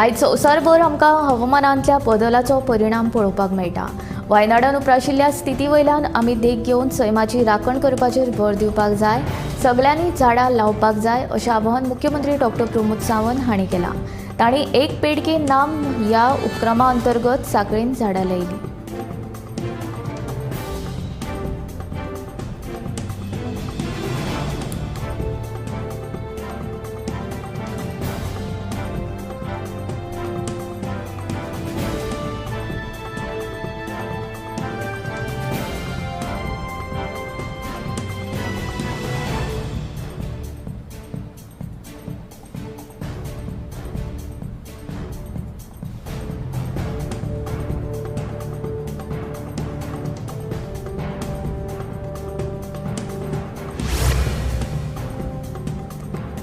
आयज संवसारभर आमकां हवामानांतल्या बदलाचो परिणाम पळोवपाक मेळटा. वायनाडान उप्राशिल्ल्या स्थिती वयल्यान आमी देख घेवन सैमाची राखण करपाचेर भर दिवपाक जाय, सगल्यांनी झाडां लावपाक जाय अशें आवाहन मुख्यमंत्री डॉक्टर प्रमोद सावंत हांणी केलां. तांणी एक पेड के नाम ह्या उपक्रमा अंतर्गत सांखळेन झाडां लायलीं.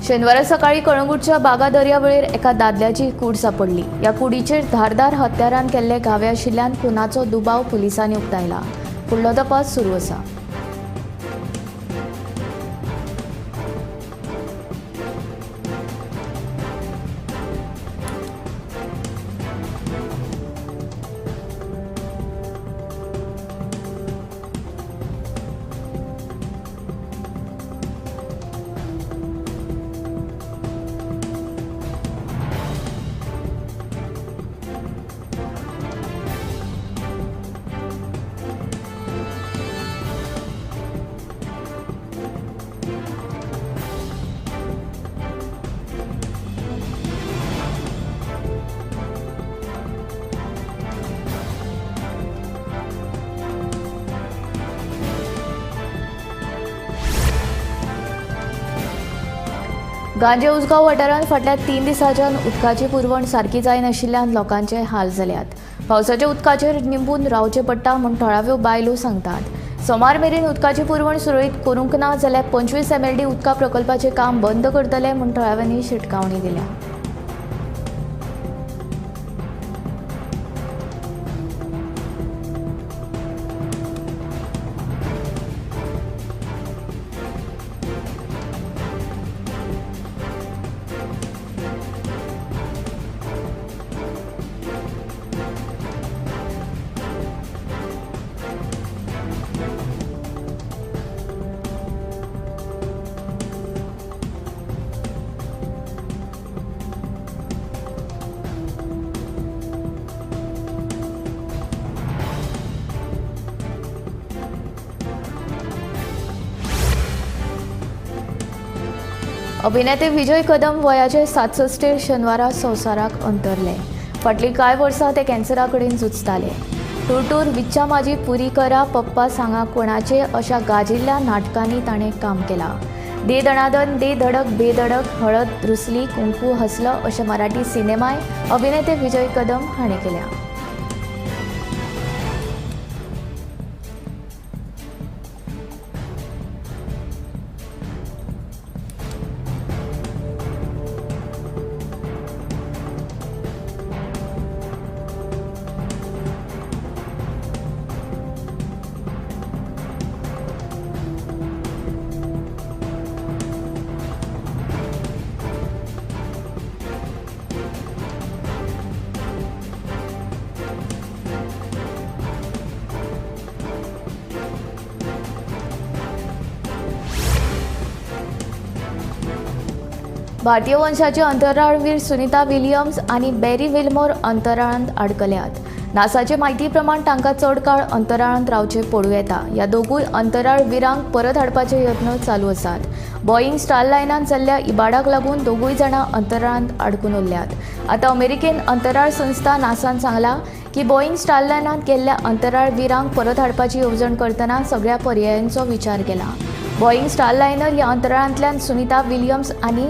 शेनवारा सकाळी कळंगूटच्या बागा दर्यावेळेर एका दादल्याची कूड सापडली. ह्या कुडीचेर धारदार हत्यारान केल्ले घावे आशिल्ल्यान खुनाचो दुबाव पुलिसांनी उक्तायला. फुडलो तपास सुरू आसा. गांजे उसगांव वाठारांत फाटल्या 3 दिसांच्यान उदकाची पुरवण सारकी जायनाशिल्ल्यान लोकांचे हाल जाल्यात. पावसाच्या उदकाचेर निंबून रावचें पडटा म्हूण थळाव्यो बायलो सांगतात. सोमार मेरेन उदकाची पुरवण सुरळीत करूंक ना जाल्यार 25 MLD उदका प्रकल्पाचें काम बंद करतले म्हूण थळाव्यांनी शिटकावणी दिल्या. अभिनेते विजय कदम वयाचे 67 शेनवारा संवसाराक अंतरले. फाटलीं कांय वर्सां ते कॅन्सरा कडेन झुजताले. टुरटूर, विच्चा माझी पुरी करा, पप्पा सांगा कोणाचे अशा गाजिल्ल्या नाटकांनी ताणें काम केलां. दे दणादन, दे धडक बेधडक, हळद रुसली, कुंकू हसलं अशे मराठी सिनेमाय अभिनेते विजय कदम हाणें केल्या. भारतीय वंशाचे अंतराळवीर सुनीता विलियम्स आनी बॅरी विल्मोर अंतराळांत आडकल्यात. नासाचे म्हायती प्रमाण तांकां चड काळ अंतराळांत रावचें पडूं येता. ह्या दोगूय अंतराळवीरांक परत हाडपाचे यत्न चालू आसात. बोईंग स्टारलायनांत जाल्ल्या इबाडाक लागून दोगूय जाणां अंतराळांत आडकून उरल्यात. आतां अमेरिकेन अंतराळ संस्था नासान सांगलां की बोईंग स्टारलायनांत गेल्ल्या अंतराळवीरांक परत हाडपाची येवजण करतना सगळ्या पर्यायांचो विचार केला. बोईंग स्टारलायनर ह्या अंतराळांतल्यान सुनीता विलियम्स आनी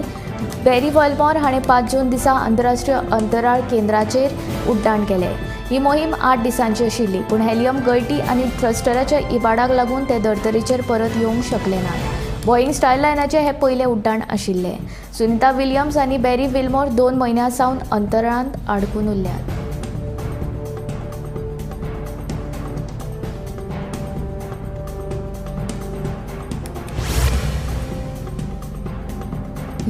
बॅरी विल्मोर हाणें 5 जून दिसा आंतरराष्ट्रीय अंतराळ केंद्राचेर उड्डाण केलें. ही मोहीम 8 दिसांची आशिल्ली, पूण हेलियम गळटी आनी थ्रस्टराच्या इबाडाक लागून ते धर्तरेचेर परत येवंक शकले नात. बोईंग स्टारलायनाचें हें पयलें उड्डाण आशिल्लें. सुनीता विलियम्स आनी बॅरी विल्मोर 2 म्हयन्यां सावन अंतराळांत आडकून उरल्यात.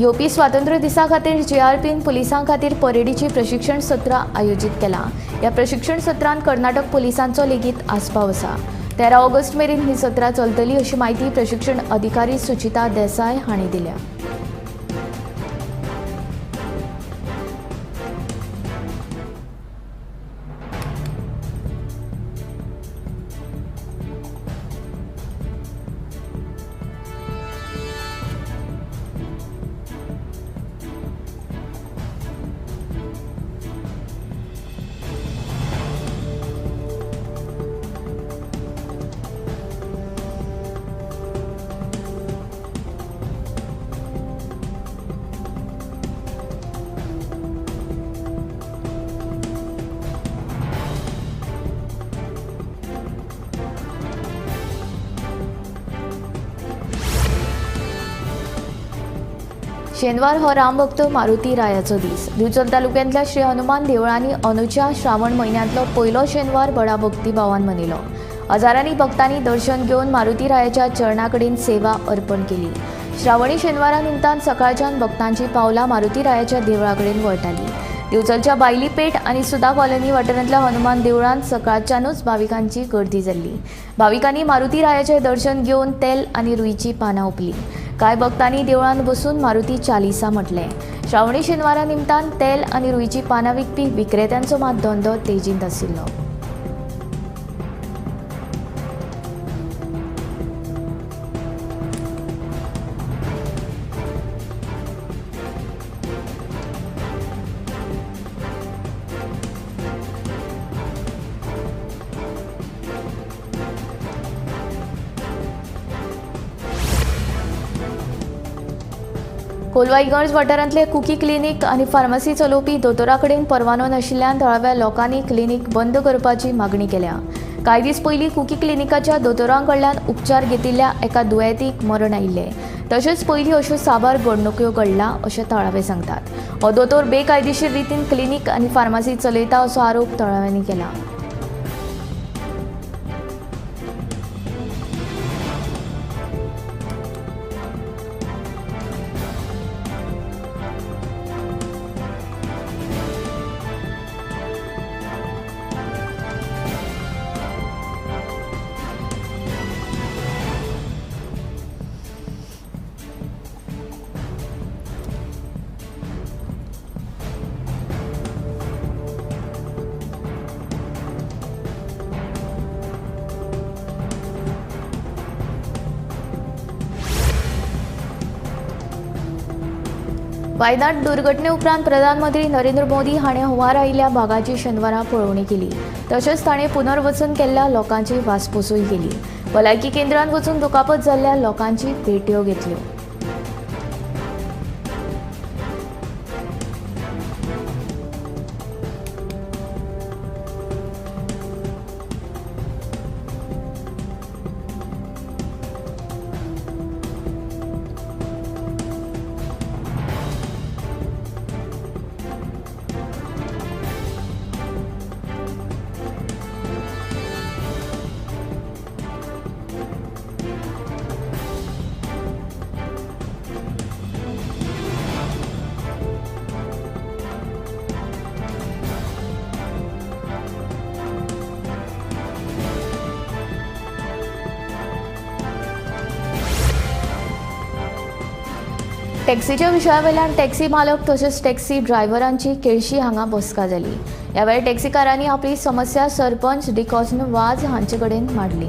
येवपी स्वातंत्र्य दिसा खातीर जीआरपीन पुलिसां खातीर परेडीची प्रशिक्षण सत्रां आयोजीत केलां. ह्या प्रशिक्षण सत्रांत कर्नाटक पुलिसांचो लेगीत आस्पाव आसा. 13 ऑगस्ट मेरेन ही सत्रां चलतली अशी म्हायती प्रशिक्षण अधिकारी सुचिता देसाय हांणी दिल्या. शेनवार हो रामभक्त मारुती रायाचो दीस. दिवचल तालुक्यांतल्या श्री हनुमान देवळांनी अनुच्या श्रावण म्हयन्यांतलो पयलो शेनवार बडा भक्तिभावान मनयलो. हजारांनी भक्तांनी दर्शन घेवन मारुती रायाच्या चरणा कडेन सेवा अर्पण केली. श्रावणी शेनवारा निमतान सकाळच्यान भक्तांची पावलां मारुती रायाच्या देवळा कडेन वळटाली. दिवचलच्या बायली पेठ आनी सुदा कॉलनी वाठारांतल्या हनुमान देवळांत सकाळच्यानूच भाविकांची गर्दी जाल्ली. भाविकांनी मारुती रायाचें दर्शन घेवन तेल आनी रुईची पानां ओंपली. कांय भक्तांनी देवळांत बसून मारुती चालिसा म्हटलें. श्रावणी शेनवारा निमतान तेल आनी रुईची पानां विकपी विक्रेत्यांचो मात धंदो तेजींत आशिल्लो. कोलवा इगर्ज वाठारांतले कुकी क्लिनीक आनी फार्मासी चलोवपी दोतोरा कडेन परवानो नाशिल्ल्यान थळाव्या लोकांनी क्लिनीक बंद करपाची मागणी केल्या. कांय दीस पयलीं कुकी क्लिनिकाच्या दोतोरां कडल्यान उपचार घेतिल्ल्या एका दुयेंतीक मरण आयिल्लें. तशेंच पयलीं अश्यो साबार घडणुक्यो घडला अशें थळावे सांगतात. हो दोतोर बेकायदेशीर रितीन क्लिनीक आनी फार्मासी चलयता असो आरोप थळाव्यांनी केला. वायनाड दुर्घटने उपरांत प्रधानमंत्री नरेंद्र मोदी हाणें हुंवार आयिल्ल्या भागाची शेनवारा पळोवणी केली. तशेंच ताणें पुनर्वसन केल्ल्या लोकांची वासपुसूय केली. भलायकी केंद्रांत वचून दुखापत जाल्ल्या लोकांची भेट्यो घेतल्यो. टॅक्सीच्या विशयावेल्यान टॅक्सी मालक तशेंच टॅक्सी ड्रायव्हरांची केळशी हांगा बसका जाली. ह्या वेळार टॅक्सीकारांनी आपली समस्या सरपंच डिकॉस्न वाज हांचे कडेन मांडली.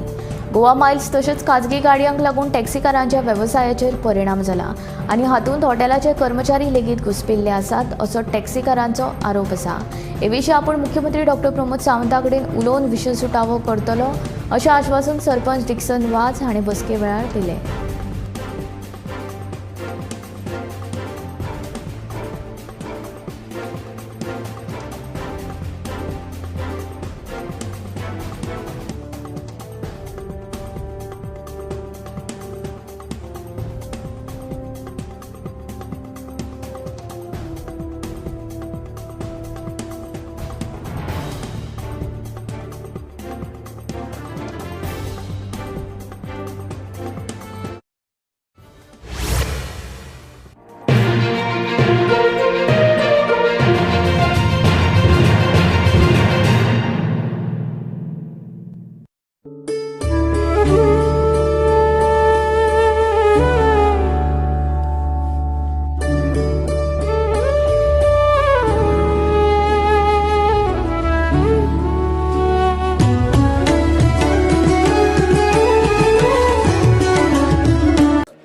गोवा मायल्स तशेंच खाजगी गाडयांक लागून टॅक्सीकारांच्या वेवसायाचेर परिणाम जाला आनी हातूंत हॉटेलाचे कर्मचारी लेगीत घुसपिल्ले आसात असो टॅक्सीकारांचो आरोप आसा. हे विशीं आपूण मुख्यमंत्री डॉक्टर प्रमोद सावंता कडेन उलोवन विशय सुटावो करतलो अशें आश्वासन सरपंच डिक्सन वाज हांणी बसके वेळार दिलें.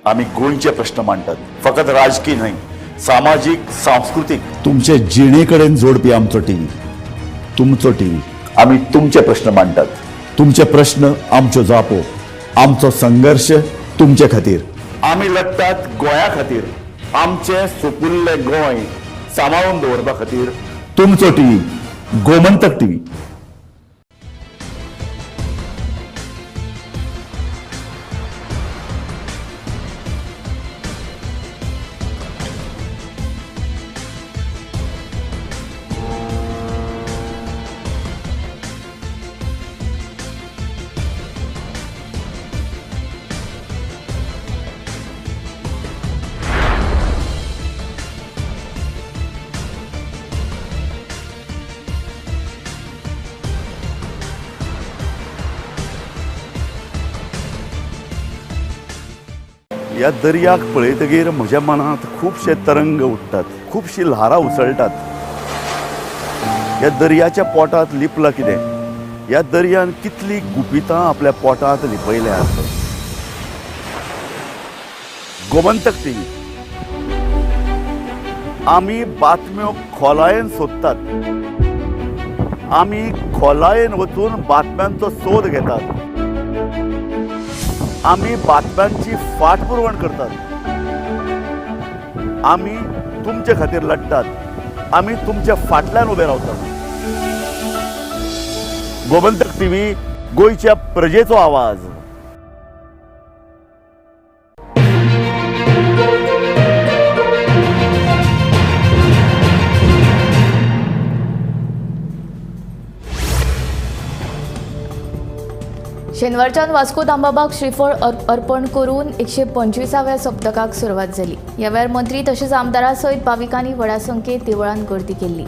आमी गोंयचे प्रश्न मांडटात, फकत राजकीय न्हय, सामाजीक, सांस्कृतीक, तुमचे जिणे कडेन जोडपी आमचो टीव्ही, तुमचो टीव्ही। आमी तुमचे प्रश्न मांडटात, तुमचे प्रश्न आमच्यो जापो, आमचो संघर्श तुमचे खातीर। आमी लढटात गोंया खातीर, आमचें सुपुल्लें गोंय सांबाळून दवरपा खातीर। तुमचो टीव्ही, गोमंतक टीव्ही। ह्या दर्याक पळयतगीर म्हज्या मनांत खुबशे तरंग उठ्ठात, खुबशीं ल्हारां उसळटात। ह्या दर्याच्या पोटांत लिपलां कितें? ह्या दर्यान कितलीं गुपितां आपल्या पोटांत लिपयल्यात? गोमंतक टीव्ही, आमी बातम्यो खोलायेन सोदतात, आमी खोलायेन वचून बातम्यांचो सोद घेतात, आमी बातम्यांची फाटपुरवण करतात, आमी तुमचे खातीर लढटात, आमी तुमच्या फाटल्यान उबे रावतात। गोमंतक टीव्ही, गोंयच्या प्रजेचो आवाज। शेनवारच्यान वास्को दामबाबाक श्रीफळ अर्पण करून 125व्या सप्तकाक सुरवात जाली। ह्या वेळार मंत्री तशेंच आमदारा सयत भाविकांनी व्हडा संख्येत देवळांत गर्दी केल्ली।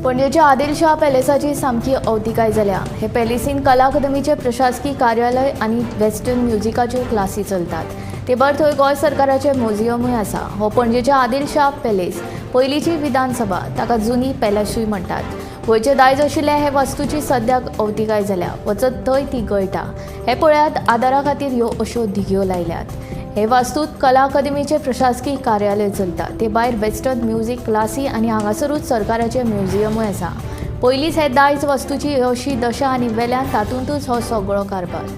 पणजेच्या आदिलशाह पॅलेसाची सामकी अवतिकाय जाल्या। हे पॅलेसीन कला अकादमीचे प्रशासकीय कार्यालय आनी वेस्टर्न म्युझिकाच्यो क्लासी चलतात। ते भायर थंय गोंय सरकाराचें म्युझियमूय आसा। हो पणजेच्या आदिलशाह पॅलेस पयलींची विधानसभा, ताका जुनी पॅलेसूय म्हणटात। गोंयचें दायज आशिल्ल्या हे वस्तूची सद्याक अवतिकाय जाल्या, वचत थंय ती गळटा। हे पळयात आदारा खातीर ह्यो अश्यो धिगयो लायल्यात। हे वास्तूत कला अकादमीचे प्रशासकीय कार्यालय चलता। ते भायर वेस्टर्न म्युझिक क्लासी आनी हांगासरूच सरकाराचें म्युझियमूय आसा। पयलींच हे दायज वस्तूची अशी दशा आनी वेल्यान तातूंतच हो सगळो कारभार।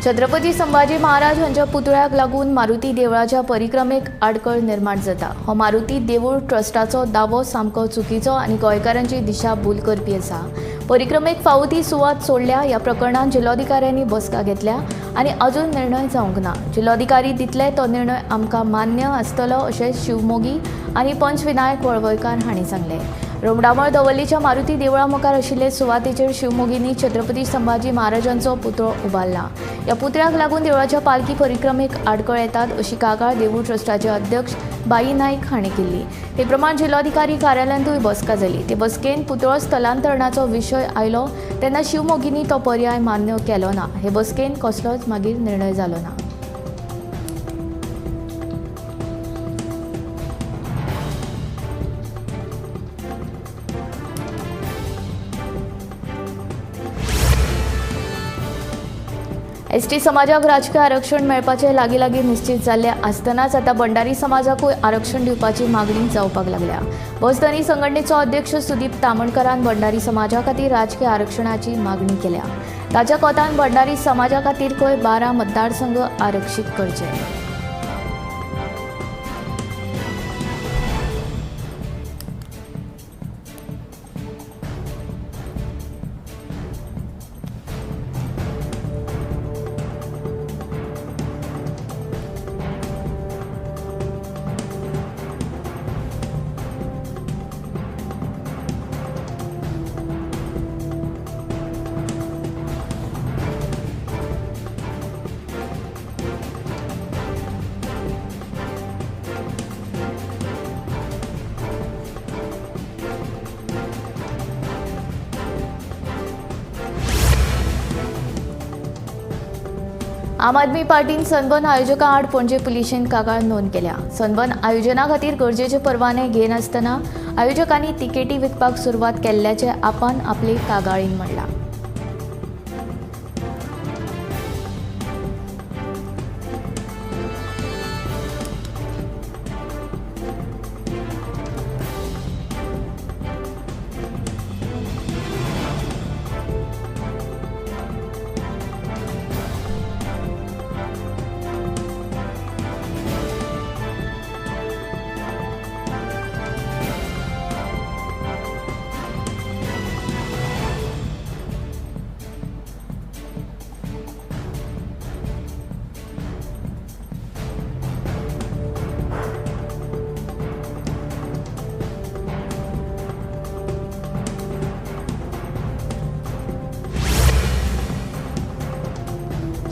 छत्रपती संभाजी महाराज हांच्या पुतळ्याक लागून मारुती देवळाच्या परिक्रमेक आडखळ निर्माण जाता। हो मारुती देवूळ ट्रस्टाचो दावो सामको चुकीचो आनी गोंयकारांची दिशा भूल करपी आसा। परिक्रमेक फावो ती सुवात सोडल्या। ह्या प्रकरणांत जिल्लोधिकाऱ्यांनी बसका घेतल्या आनी अजून निर्णय जावंक ना। जिल्लोधिकारी दितले तो निर्णय आमकां मान्य आसतलो अशें शिवमोगी आनी पंच विनायक वळवयकार हांणी सांगलें। रोमडामळ दवर्लीच्या मारुती देवळा मुखार आशिल्ले सुवातेचेर शिवमोगींनी छत्रपती संभाजी महाराजांचो पुतळो उबारला। ह्या पुतळ्याक लागून देवळाच्या पालखी परिक्रमेक आडखळ येतात अशी कागाळ देवूळ ट्रस्टाचे अध्यक्ष बाई नाईक हांणी केल्ली। ते प्रमाण जिल्लोधिकारी कार्यालयांतूय बसका जाली। ते बसकेन पुतळो स्थलांतरणाचो विशय आयलो तेन्ना शिवमोगींनी तो पर्याय मान्य केलो ना। हे बसकेन कसलोच मागीर निर्णय जालो ना। एसटी समाजाक राजकीय आरक्षण मेळपाचें लागीं लागीं निश्चित जाल्लें आसतनाच आतां भंडारी समाजाकूय आरक्षण दिवपाची मागणी जावपाक लागल्या. बसधनी संघटनेचो अध्यक्ष सुदीप तामणकरान भंडारी समाजा खातीर राजकीय आरक्षणाची मागणी केल्या. ताच्या कोतान भंडारी समाजा खातीर खंय 12 मतदारसंघ आरक्षीत करचे. आम आदमी पार्टीन सनबर्न आयोजकां आड पणजे पुलिशेन कागाळ नोंद केल्या. सनबर्न आयोजना खातीर गरजेचे परवाने घेनासतना आयोजकांनी तिकेटी विकपाक सुरवात केल्ल्याचें आपान आपले कागाळीन म्हणलां.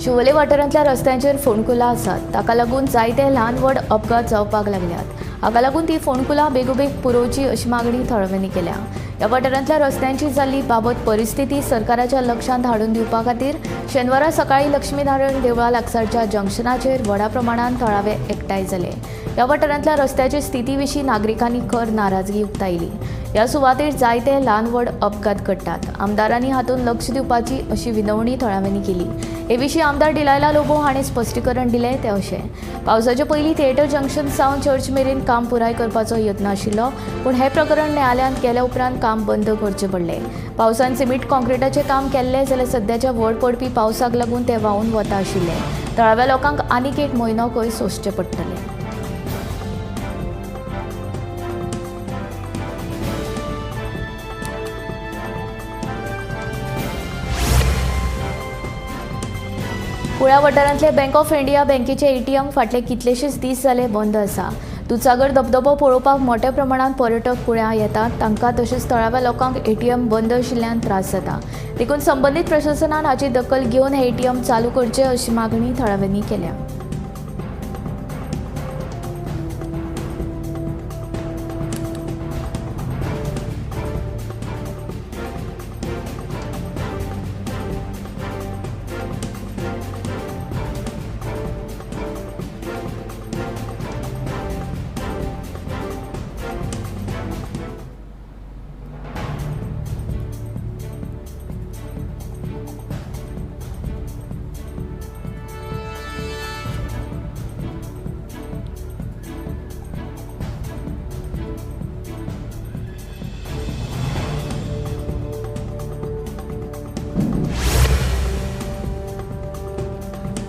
शिवोले वाठारांतल्या रस्त्यांचेर फोंडकुलां आसात. ताका लागून जायते ल्हान व्हड अपघात जावपाक लागल्यात. हाका लागून ती फोंडकुलां बेगोबेग पुरोवची अशी मागणी थळाव्यांनी केल्या. ह्या वाठारांतल्या रस्त्यांची जाल्ली बाबत परिस्थिती सरकाराच्या लक्षांत हाडून दिवपा खातीर शेनवारा सकाळीं लक्ष्मीनारायण देवळा लागसारच्या जंक्शनाचेर व्हडा प्रमाणान थळावे एकठांय जाले. ह्या वाठारांतल्या रस्त्याचे स्थिती विशीं नागरिकांनी खर नाराजगी उक्तायली. ह्या सुवातेर जायते ल्हान व्हड अपघात घडटात. आमदारांनी हातूंत लक्ष दिवपाची अशी विनवणी थळाव्यांनी केली. हे विशीं आमदार डिलायला लोबो हांणी स्पश्टीकरण दिलें तें अशें, पावसाचे पयलीं थिएटर जंक्शन सावन चर्च मेरेन काम पुराय करपाचो यत्न आशिल्लो, पूण हें प्रकरण न्यायालयांत गेल्या उपरांत काम बंद करचें पडलें. पावसान सिमीट कॉन्क्रिटाचें काम केल्लें जाल्यार सद्याच्या व्हड पडपी पावसाक लागून तें व्हांवून वता आशिल्लें. थळाव्या लोकांक आनीक एक म्हयनो खंय सोंसचें पडटलें. कुळ्या वाठारांतले बँक ऑफ इंडिया बँकेचे एटीएम फाटले कितलेशेच दीस जाले बंद आसा. दुधसागर धबधबो पळोवपाक मोठ्या प्रमाणात पर्यटक कुळ्यां येतात. तांकां तशेंच थळाव्या लोकांक एटीएम बंद आशिल्ल्यान त्रास जाता. देखून संबंदीत प्रशासनान हाची दखल घेवन हे एटीएम चालू करचें अशी मागणी थळाव्यांनी केल्या.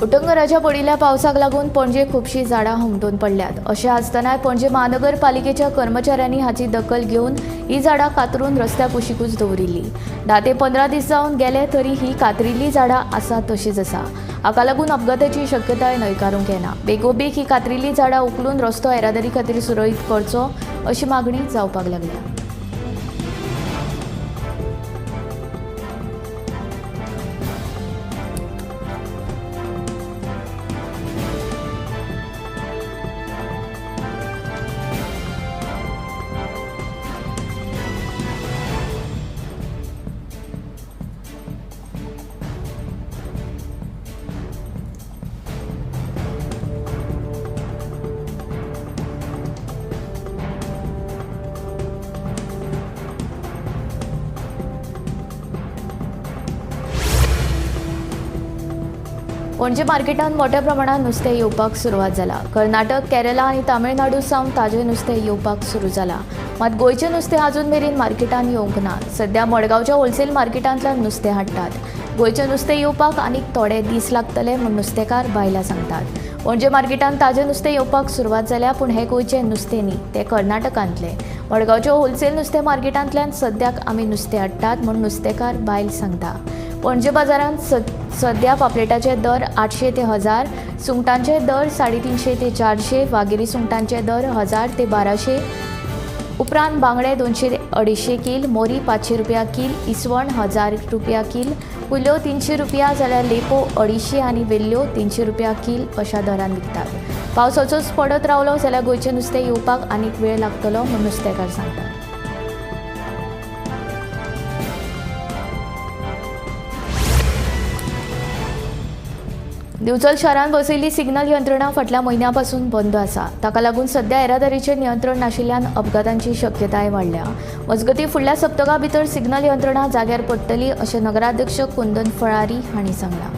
उटंगराच्या पडिल्ल्या पावसाक लागून पणजे खुबशीं झाडां हुमटून पडल्यात. अशें आसतनाय पणजे महानगरपालिकेच्या कर्मचाऱ्यांनी हाची दखल घेवन ही झाडां कातरून रस्त्या कुशीकूच दवरिल्ली. 10 ते 15 दीस जावन गेले तरी ही कातरिल्ली झाडां आसा तशीच आसा. हाका लागून अपघाताची शक्यताय न्हयकारूंक येना. बेगोबेग ही कातरिल्ली झाडां उखलून रस्तो येरादारी खातीर सुरळीत करचो अशी मागणी जावपाक लागल्या. पणजे मार्केटांत मोठ्या प्रमाणात नुस्तें येवपाक सुरवात जाला. कर्नाटक, केरला आनी तामिळनाडू सावन ताजें नुस्तें येवपाक सुरू जाला. मात गोंयचें नुस्तें अजून मेरेन मार्केटांत येवंक ना. सध्या मडगांवच्या होलसेल मार्केटांतल्यान नुस्तें हाडटात. गोंयचें नुस्तें येवपाक आनीक थोडे दीस लागतले म्हूण नुस्तेकार बायलां सांगतात. पणजे मार्केटांत ताजें नुस्तें येवपाक सुरवात जाल्या, पूण हें गोंयचें नुस्तें न्ही, तें कर्नाटकांतलें. मडगांवच्या होलसेल नुस्तें मार्केटांतल्यान सद्याक आमी नुस्तें हाडटात म्हूण नुस्तेकार बायल सांगता. पणजे बाजारांत सध्या पापलेटाचे दर 800 ते 1000, सुंगटांचे दर 350 ते 400, वागिरी सुंगटांचे दर 1000 ते 1200, उपरांत बांगडे 200 ते 250 कील, मोरी 500 रुपया कील, इसवण 1000 रुपया कील, कुल्ल्यो 300 रुपया जाल्यार लेपो 250 आनी वेल्ल्यो 300 रुपया कील अशा दरान विकतात. पावस असोच पडत रावलो जाल्यार गोंयचें नुस्तें येवपाक आनीक वेळ लागतलो म्हूण नुस्तेकार सांगतात. दिवचल शारांत बसयल्ली सिग्नल यंत्रणा फाटल्या म्हयन्या पासून बंद आसा. ताका लागून सध्या येरादारीचेर नियंत्रण नाशिल्ल्यान अपघातांची शक्यताय वाडल्या. मजगतीं फुडल्या सप्तका भितर सिग्नल यंत्रणा जाग्यार पडटली अशें नगराध्यक्ष कुंदन फळारी हांणी सांगलां.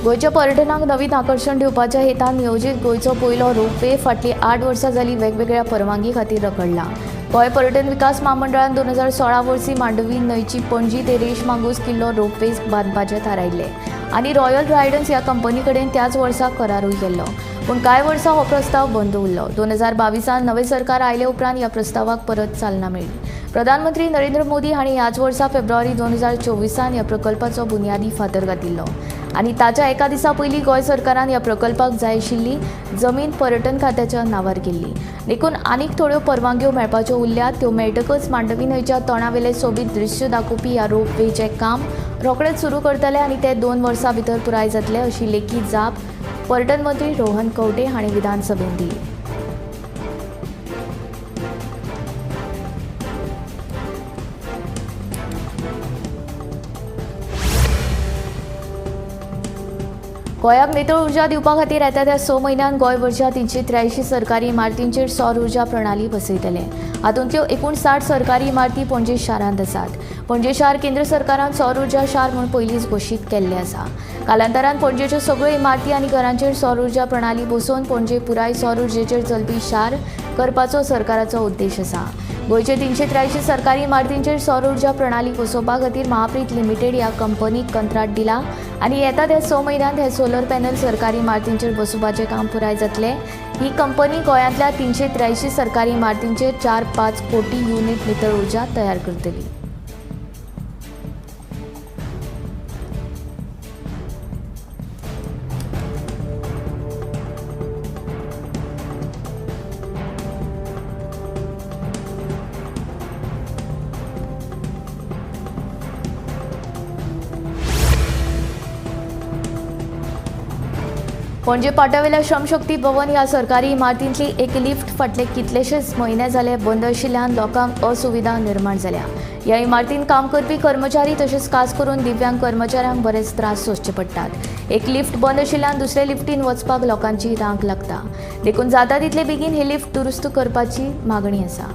गोंयच्या पर्यटनाक नवीन आकर्शण दिवपाच्या हेतान नियोजीत गोंयचो पयलो रोपवे फाटलीं 8 वर्सां जालीं वेगवेगळ्या परवानगी खातीर रखडला. गोंय पर्यटन विकास म्हामंडळान 2016 वर्सी मांडवी न्हंयची पणजी ते रेश मांगूस किल्लो रोपवे बांदपाचें थारायिल्लें आनी रॉयल रायडन्स ह्या कंपनी कडेन त्याच वर्सा करारूय केल्लो. पूण कांय वर्सां हो प्रस्ताव बंद उरलो. 2022 नवें सरकार आयले उपरांत ह्या प्रस्तावाक परत चालना मेळ्ळी. प्रधानमंत्री नरेंद्र मोदी हांणी ह्याच वर्सा फेब्रुवारी 2024 ह्या प्रकल्पाचो बुन्यादी फातर घातिल्लो आनी ताच्या एका दिसा पयलीं गोंय सरकारान ह्या प्रकल्पाक जाय आशिल्ली जमीन पर्यटन खात्याच्या नांवार केल्ली. देखून आनीक थोड्यो परवानग्यो मेळपाच्यो उरल्यात. त्यो मेळटकच मांडवी न्हंयच्या तोंडावेलें सोबीत दृश्य दाखोवपी ह्या रोपवेचें काम रोखडेंच सुरू करतले आनी ते 2 वर्सां भितर पुराय जातले अशी लेखी जाप पर्यटन मंत्री रोहन खंवटे हांणी विधानसभेंत दिली. गोंयाक नितळ ऊर्जा दिवपा खातीर येता त्या 6 म्हयन्यांत गोंयभरच्या 383 सरकारी इमारतींचेर सौर ऊर्जा प्रणाली बसयतले. हातूंतल्यो एकूण 60 सरकारी इमारती पणजे शारांत आसात. पणजे शार केंद्र सरकारान सौर ऊर्जा शार म्हूण पयलींच घोशीत केल्लें आसा. कालांतरान पणजेच्यो सगळ्यो इमारती आनी घरांचेर सौर ऊर्जा प्रणाली बसोवन पणजे पुराय सौर ऊर्जेचेर चलपी शार करपाचो सरकाराचो उद्देश आसा. गोंयचे 383 सरकारी इमारतींचेर सौर ऊर्जा प्रणाली बसोवपा खातीर महाप्रीत लिमिटेड ह्या कंपनीक कंत्राट दिला आनी येता त्या 6 म्हयन्यांत हे सोलर पॅनल सरकारी इमारतींचेर बसोवपाचें काम पुराय जातलें. ही कंपनी गोंयांतल्या 383 सरकारी इमारतींचेर 4-5 कोटी युनिट नितळ ऊर्जा तयार करतली. पणजे पाटावेल्या श्रमशक्ती भवन ह्या सरकारी इमारतींतली एक लिफ्ट फाटले कितलेशेच म्हयने जाले बंद आशिल्ल्यान लोकांक असुविधा निर्माण जाल्या. ह्या इमारतींत काम करपी कर्मचारी तशेंच खास करून दिव्यांग कर्मचाऱ्यांक बरेच त्रास सोंसचे पडटात. एक लिफ्ट बंद आशिल्ल्यान दुसरे लिफ्टीन वचपाक लोकांची रांक लागता. देखून जाता तितले बेगीन ही लिफ्ट दुरुस्त करपाची मागणी आसा.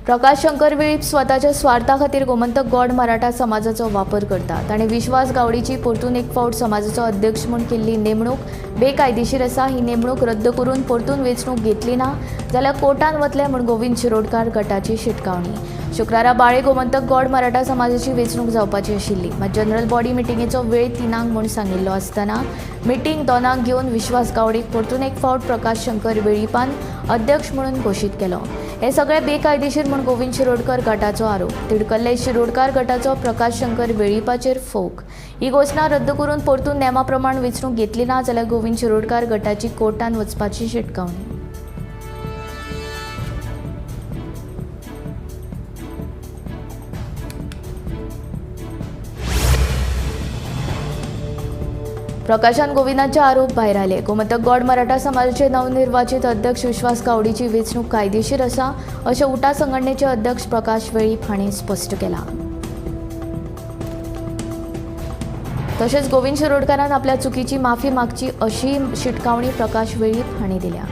प्रकाश शंकर वेळीप स्वताच्या स्वार्था खातीर गोमंतक गौड मराठा समाजाचो वापर करता. ताणें विश्वास गावडीची परतून एक फावट समाजाचो अध्यक्ष म्हूण केल्ली नेमणूक बेकायदेशीर आसा. ही नेमणूक रद्द करून परतून वेंचणूक घेतली ना जाल्यार कोर्टान वतले म्हूण गोविंद शिरोडकार गटाची शिटकावणी. शुक्रारा बाळे गोमंतक गौड मराठा समाजाची वेंचणूक जावपाची आशिल्ली. मात जनरल बॉडी मिटिंगेचो वेळ 3 म्हूण सांगिल्लो आसतना मिटींग 2 घेवन विश्वास गावडीक परतून एक फावट प्रकाश शंकर वेळीपान अध्यक्ष म्हणून घोशीत केलो. हे सगळे बेकायदेशीर म्हूण गोविंद शिरोडकर गटाचो आरोप. तिडकल्ले शिरोडकार गटाचो प्रकाश शंकर वेळीपाचेर फोग. ही घोशणा रद्द करून परतून नेमा प्रमाण वेंचणूक घेतली ना जाल्यार गोविंद शिरोडकार गटाची कोर्टान वचपाची शिटकावणी. प्रकाशान गोविंदाचे आरोप भायर आले. गोमंतक गौड मराठा समाजाचे नवनिर्वाचित अध्यक्ष विश्वास गावडीची वेंचणूक कायदेशीर आसा अशें उटा संघटनेचे अध्यक्ष प्रकाश वेळीप हांणी स्पश्ट केलां. तशेंच गोविंद शिरोडकारान आपल्या चुकीची माफी मागची अशी शिटकावणी प्रकाश वेळीप हांणी दिल्या.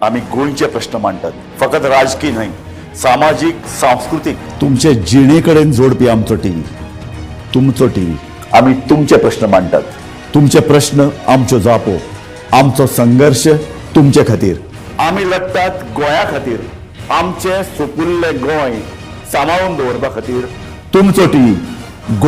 आमी गोंयचे प्रश्न मांडटात, फकत राजकी न्हय, सामाजीक, सांस्कृतीक, तुमचे जिणे कडेन जोडपी आमचो टीव्ही, तुमचो टीव्ही. आमी तुमचे प्रश्न मांडटात, तुमचे प्रश्न आमच्यो जापो, आमचो संघर्श तुमचे खातीर. आमी लडटात गोंया खातीर, आमचें सुपुल्लें गोंय सांबाळून दवरपा खातीर. तुमचो टीव्ही.